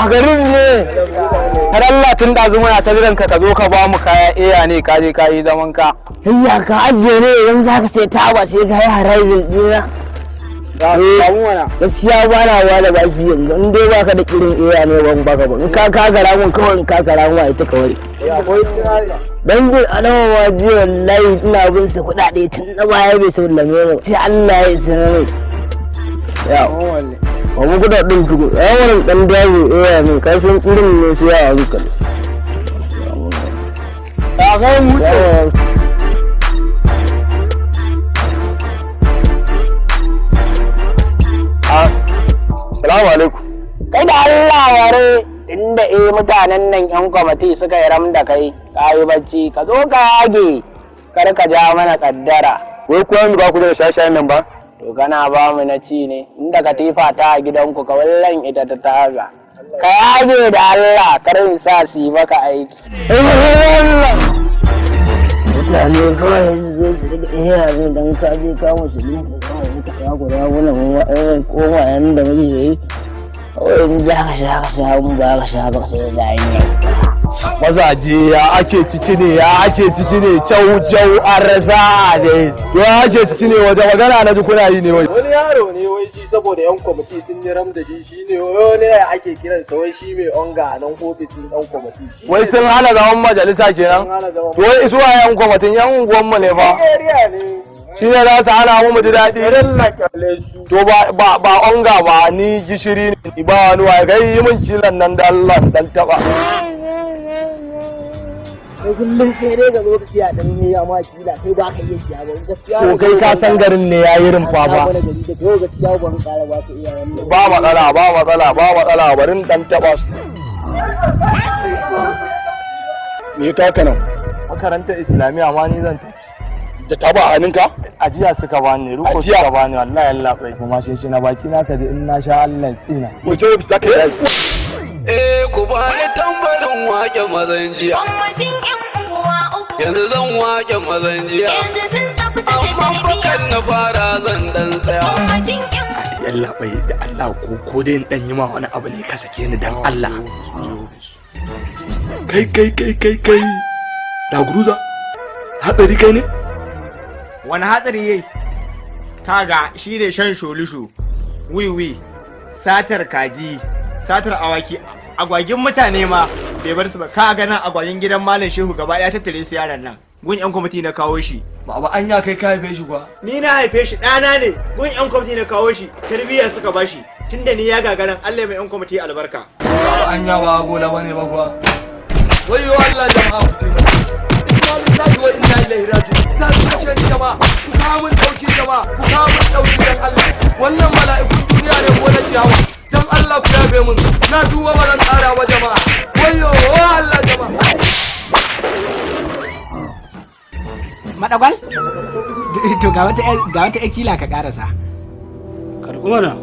Ya garin ne? Har Allah, tun da muna ta jiran ka, ka zo ka ba mu kaya. Iya ne, ka je ka yi zaman ka. Hayya, ka ajiye ne idan za ka sai taba sai ka yi harajin dina. Gaskiya ba na wala bashi yanzu, in dai baka da kirin iya ne ban baka ba. In ka kagara mun kawai, in ka kara mun ita ka ware. Dan bin adama ma ji wallahi ina bin sa kuɗaɗe tun na baya bai sallame mu. Sai Allah ya sanar mai. Ya. Ba mu kuɗaɗen tuku. Ya wannan dan dawo iya ne, kai sun kirin ne sai ya hankali. Ya kai mu. Salamu alaikum. Kai da Allah ware, inda mutanen nan yan kwamiti suka yi ram da kai, ka yi bacci, ka zo ka yage, kar ka ja mana kaddara. Wai kuwa ba ku da shaye-shayen nan ba? To kana ba mu na ci ne, inda katifa ta a gidanku ka wallan ita ta taza. Ka yage da Allah, kar in sa su yi maka aiki. Mutane kawai su zo su riga iya ne dan ka je ka musulun ka kawai ka sa ku da wannan irin koma yan da muke yi kawai, in za ka sha ka sha, in ba ka sha ba sai da yi. Mazaje, ya ake ciki ne? Ya ake ciki ne? Cau cau arza ne. Ya ake ciki ne? Waje magana na ji kuna yi ne wai. Wani yaro ne wai shi saboda yan kwamiti sun yi ram da shi, shi ne wani ne ake kiransa wai shi mai onga a nan ofisin ɗan kwamiti. Shi Wai sun hana zaman majalisa kenan? Sun hana zaman. To wai isuwa yan kwamitin yan unguwanmu ne fa. Area ne. Shi ne za su hana mu mu ji daɗi. Irin na kyale su. To ba ba ba onga ba, ni gishiri ne, ba wani waye kai yi min kilan nan da Allah dan taba. Kai kullum sai dai ka zo ka siya dan ne amma kila kai ba ka iya siya ba gaskiya. To kai ka san garin ne yayi rumfa ba. Wani gari da kai gaskiya ban kara ba ka iya wannan. Ba matsala, ba matsala, ba matsala, bari in dan taba su. Me ka haka nan? Makarantar Islamiyya ma ni zan tafi. Da taba a hannunka? Ajiya suka bani, ruko Ajiya? suka bani wallahi. Allah bai kuma shi na baki na kaji in na sha Allah ya tsina. Wace ofis za ka yi? Eh, ku bani tambarin wake mazan jiya. Kwamitin 'yan unguwa uku Yanzu zan wake mazan jiya. yanzu sun tafi su Amma tarbiyya. fakan na fara zan dan tsaya. Kwamitin 'yan Yalla bai, da Allah ko dai in dan yi ma wani abu ne ka sake ni dan Allah. Kai kai kai kai kai. Da guruza. Hatsari kai ne? Wani hatsari yayi? Kaga shi ne shan sholisho, wiwi, satar kaji, satar awaki, agwagin mutane ma bai bar su ba. Ka ga nan agwagin gidan Malam Shehu gaba ɗaya tattare su yaran nan. Gun yan kwamiti na kawo shi. Baba, anya kai ka haife shi kuwa? Ni na haife shi, ɗana ne. Gun yan kwamiti na kawo shi, tarbiyya suka bashi. Tunda ni ya gagaran Allah mai yan kwamiti albarka. Baba, anya ba gola bane ba kuwa? Wayyo Allah, jama'a ku taimaka. Inna lillahi wa inna ilaihi raji'un. Ta kashe ni, jama'a. Ku kawo min dauki, jama'a. Ku kawo min dauki dan Allah. Wannan mala'ikun duniya ne ko na ciyawa? Dan Allah ku yafe mun. Na tuba, ba zan tsara ba, jama'a. Wayyo Allah, jama'a. Madagwal? To ga wata ƴar kila ka karasa. Karɓi mana.